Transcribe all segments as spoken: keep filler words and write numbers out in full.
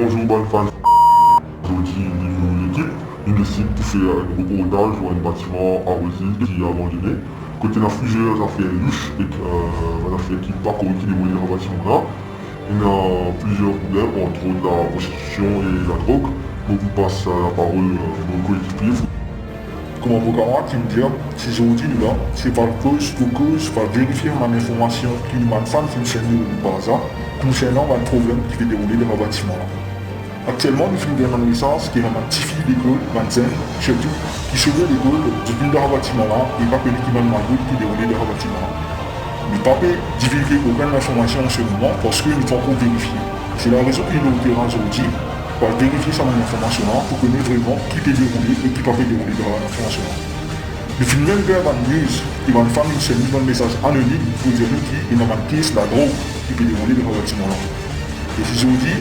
Bonzour bann fan. Zordi nou lekip, nou desid pou fer enn reportaz lor enn batiman Arozil ki abandone, kot ena plizier zafer louch ek, eh, bann zafer ki pa korek ki deroule dan batiman la. Ena plizier problem, antre ot laprostision e ladrog. Mo pou pas laparol, eh, mo koekipie. Kouma mo kamarad finn dir, si zordi nou la, se pou al koz, pou koz, pou al verifie bann informasion ki nou bann fan finn senn nou lor nou paz la, konsernan bann problem ki pe deroule dan batiman la. Aktielman, nou finn gagn bann mesaz ki ena bann tifi lekol, bann zenn, sirtou, ki sove lekol, zot vinn dan batiman la e pa kone ki bann magouy ki deroule dan batiman la. Nou pa pe divilge okenn informasion an se moman, parski nou pankor verifie. Se larezon ki nou lor terin zordi, pou al verifie sa bann informasion la, pou kone vreman ki pe deroule e ki pa pe deroule dan bann informasion la. Nou finn mem gagn bann news ki bann fan inn senn nou bann mesaz anonim pou dir nou ki ena bann kes ladrog ki pe deroule dan batiman la. E si zordi,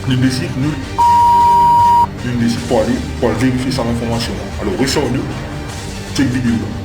nou desid, nou, nou desid pou ale, pou al verifie sa bann informasion la. Alor, res ar nou, chek video la.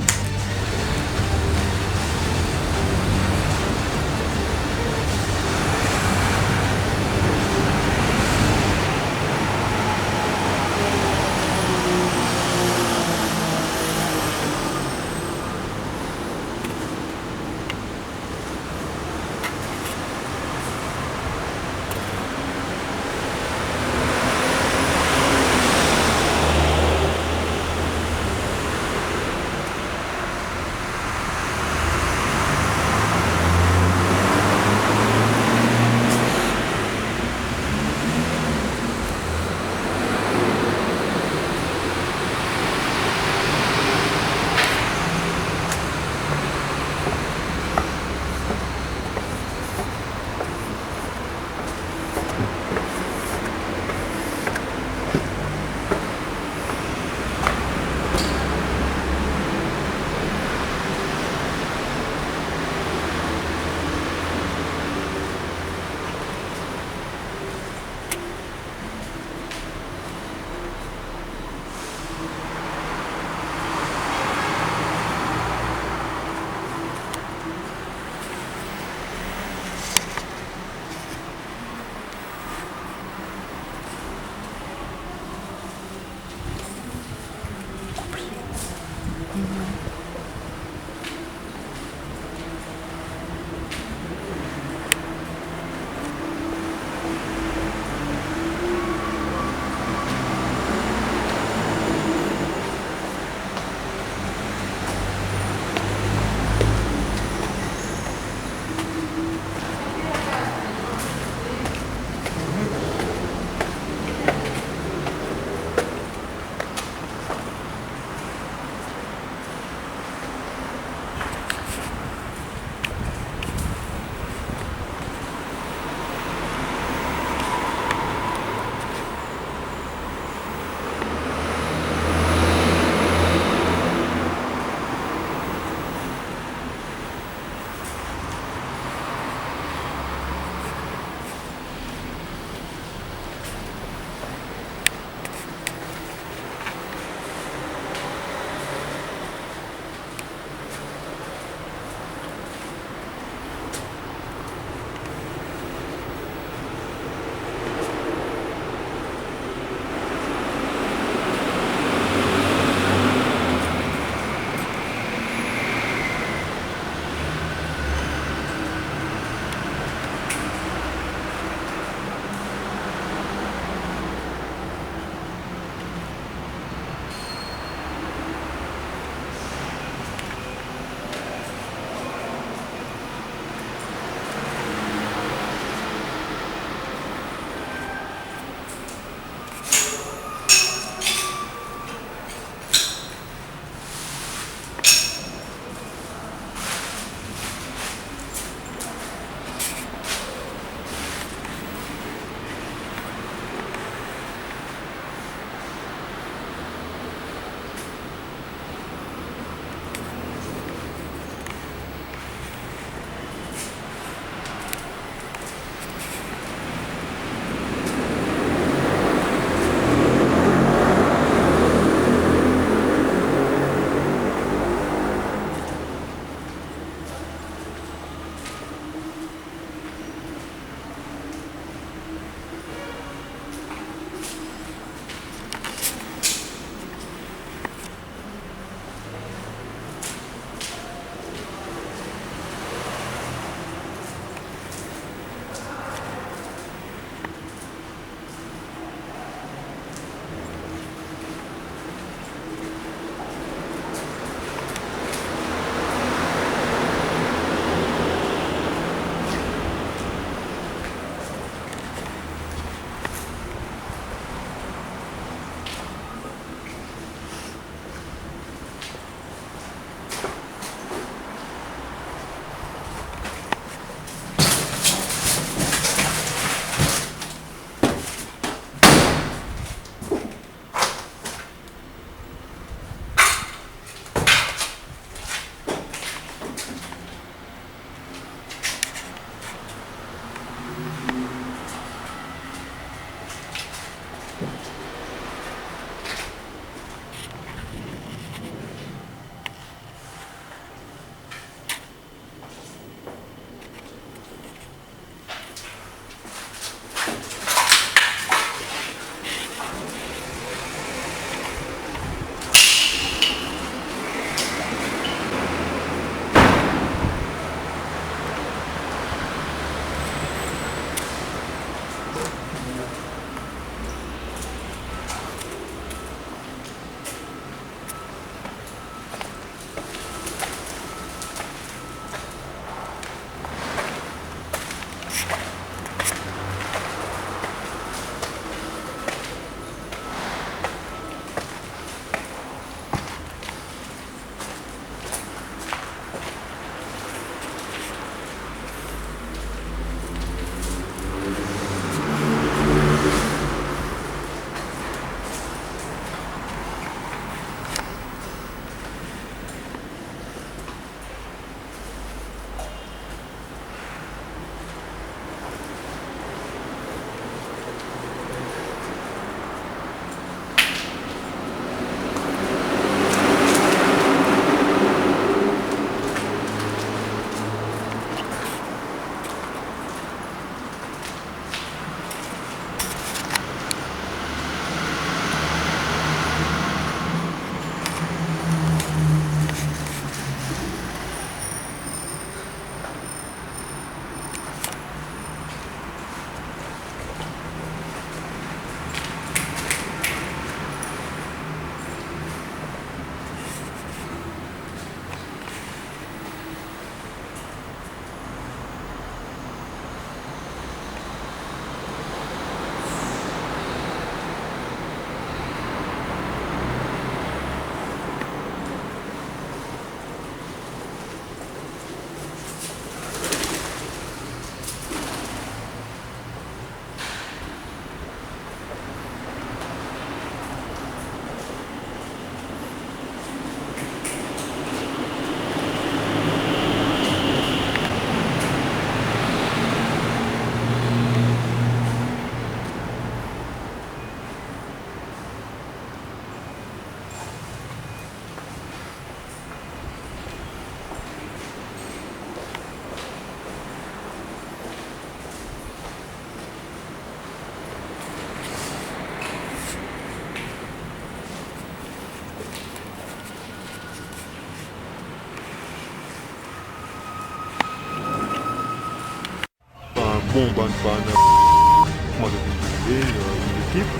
Bon, bann, bann, kouma zot inn trouve, eh, nou lekip,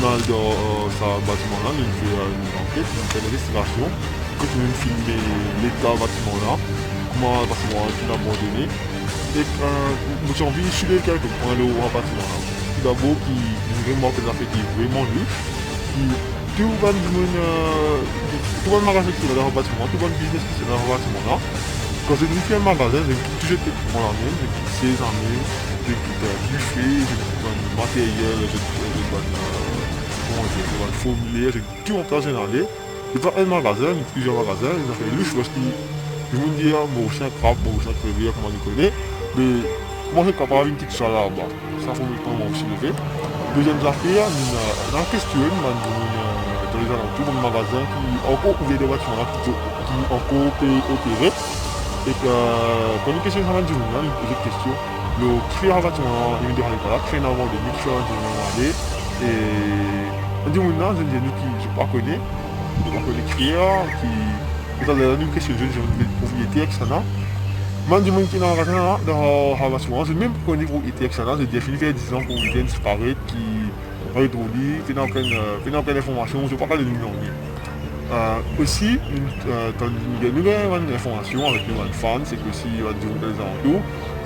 nou al dan, eh, sa batiman la, nou fer, eh, enn anket, nou fer enn investigasion, kot nou filme leta batiman la, kouma batiman la finn abandone. E, eh, mo ti anvi soulev kelke pwin lor batiman la. Toudabor ki, nou remark enn zafer ki vreman louch, ki tou bann dimoun, eh, tou bann magazin ki ena dan batiman, tou bann biznes ki ena dan batiman la, kan zot inn fer magazin, zot inn kit tou zot lekipman lamem, zot inn kit sez lamem, zot inn kit, eh, bife, zot inn kit bann materyel, zot, zot bann, eh, kouma dir, zot bann formiler, zot inn kit tou antre, zot inn ale. E pa enn magazin, ni plizier magazin, enn zafer louch, parski dimoun dir, ah, Morisien krab, Morisien krever, kouma nou kone, me kouma zot kapav inn kit sa laba? Sa premie pwin mo anvi souleve. Deziem zafer, nou, eh, nou al kestionn bann dimoun, eh, dan lezalantour, bann magazin ki ankor ouver dan batiman la, ki, ki ankor pe opere. E, eh, kan nou kestionn sa bann dimoun la, nou poz zot kestion lor kifer sa batiman la inn desann, kifer inn abandone, kifer bann dimoun inn ale. E bann dimoun la, zot inn dir nou ki zot pa kone, zot pa kone kifer, ki, e taler nou kestionn zot, zot propriyeter, et cetera. Bann dimoun ki ena magazin la, dan sa batiman la, zot mem pa kone propriyeter, et cetera. Zot dir finn fer dizan propriyeter inn disparet, ki pa retrouv li, pena okenn, eh, pena okenn informasion, zot pa kapav donn nou nanye. Eh, osi, nou, eh, tann nou gagn, nou gagn bann informasion avek nou bann fan, seki osi bann dimoun dan lezalantour,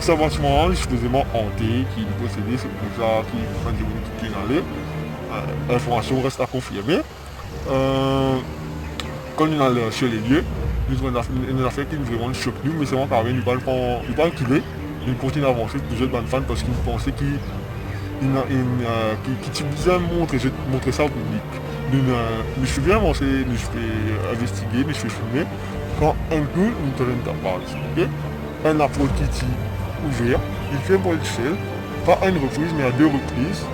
sa batiman la, li sipozeman ante, ki li posede, se koumsa ki bann dimoun ki inn ale. Eh, informasion res a konfirme. Eh, kan nou al, eh, sur les lieux, nou trouv enn zaf-, enn zafer ki vreman sok nou, me selman kanmem, nou pa pran, nou pa rekile, nou kontign avanse pou zot bann fan, parski nou panse ki inn, inn, eh, ki, ki ti bizin montre, montre sa o piblik. Nou, eh, nou ti pe avanse, nou ti pe investige, nou ti pe filme. Kan enn kou, nou tann enn tapaz, ok? Enn laport ki ti ouver, li ferm par li tousel, pa enn repriz, me a de repriz.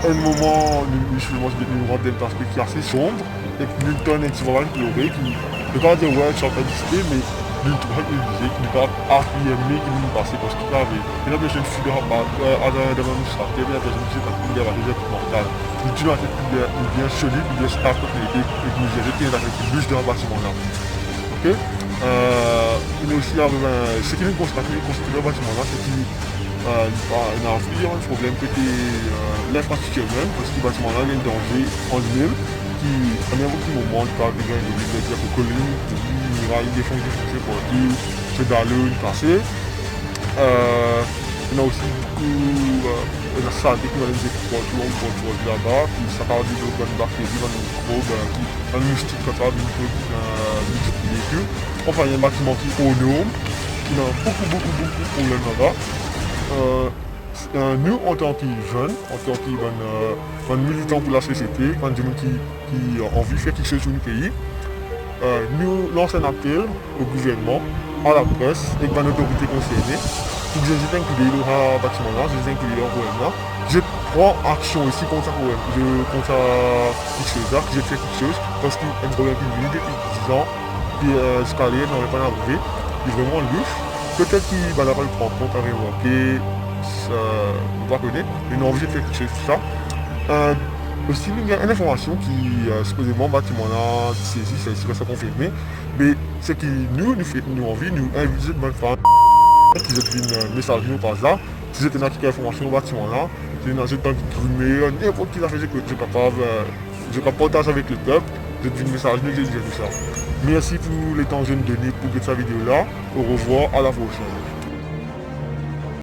Enn moman, nou, nou, nou, nou rant dan enn plas ki ase sonb, e nou tann enn ti vwa bann plore ki, nou pa dir, wi, sa pa existe, me nou trouv sa oblize, nou pa afirme ki li pase, parski pa vre. Pena personn fou dan, eh, dan, dan bann nou sate, pena personn ki ti pa fou dan, pa fou dan, pa fou dan. Nou tou nou latet bien, nou bien solid, nou bien stab kot nou ete, e nou dir, ok, ena enn zafer ki louch dan batiman la. Ok? Eh, nou osi, eh, seki nou konstate, nou konstate dan batiman la, seki, eh, li pa, ena pli enn problem kote, eh, linfrastriktir mem, parski batiman la, li ena danze an limem, ki, a ninport ki moman, li kapav degrinzole, li kapav kolinn, li, li, li, li defonse, defonse partou, so dalo, li kase. Eh, ena osi boukou, eh, ena salte ki ena enn zot partou, partou, partou laba, ki sa kapav develop bann bakteri, bann mikrob, eh, ki, bann moustik, sa kapav vinn, eh, miltipliye tou. Anfin, li enn batiman ki o norm, ki ena boukou, boukou, boukou problem laba. Eh, eh, nou, antan ki zenn, antan ki bann, eh, bann militan pou lasosiete, bann dimoun ki, ki, eh, anvi fer kiksoz pou nou pei, eh, nou lans enn apel o gouvernman, a lapres, ek bann otorite konserne, pou ki zot zet enn koudey lor sa batiman la, zot zet enn koudey lor problem la, zot pran aksion osi kont sa problem, kont sa kiksoz la, ki zot fer kiksoz, parski enn problem ki vini depi dizan, ki, eh, ziska ler, nanye pa'nn arive, li vreman louch. Petet ki bann la pa'nn pran kont, a remarke, eh, nou pa kone, me nou anvi fer kiksoz pou sa. Eh, osi, nou gagn enn informasion ki, eh, sipozeman batiman la ti sezi, sa, sa, sa konfirme. Me seki nou, nou fer, nou anvi, nou invit zot bann fan ki zot vinn, eh, mesaz nou par la. Si zot ena kek informasion lor batiman la, si ena zot anvi grimer, ninport ki zafer zot, zot kapav, eh, zot kapav partaz avek lepep, zot vinn mesaz nou, zot dir tou sa. Mersi pou letan zot inn done pou get sa video la. Au revoir, à la prochaine.